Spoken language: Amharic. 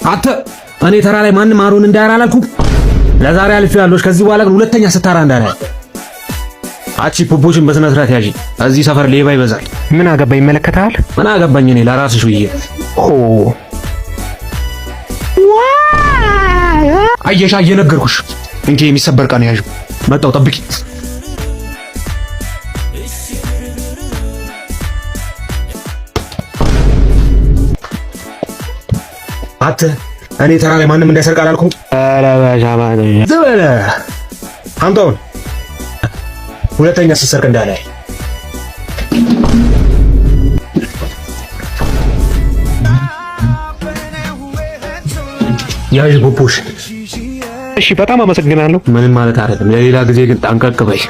አንተ እኔ ተራ ላይ ማንም አሩን እንዳያራ አላልኩም። ለዛሬ አልፌዋለሁ። ከዚህ በኋላ ግን ሁለተኛ ስታራ እንዳላይ። አቺ ፖፖሽን በስነ ስርዓት ያዢ። እዚህ ሰፈር ሌባ ይበዛል። ምን አገባ ይመለከታል? ምን አገባኝ እኔ ለራስሽ ብዬ። ኦ አየሻ፣ እየነገርኩሽ። እንኪ የሚሰበር ዕቃ ነው ያዥው። መጣሁ፣ ጠብቂ። አተ እኔ ተራ ላይ ማንም እንዳይሰርቅ አላልኩም? ዝም በለ አምጣውን። ሁለተኛ ስትሰርቅ እንዳላይ። ያዥ ፖፖሽ። እሺ፣ በጣም አመሰግናለሁ። ምንም ማለት አይደለም። ለሌላ ጊዜ ግን ጠንቀቅ በይ።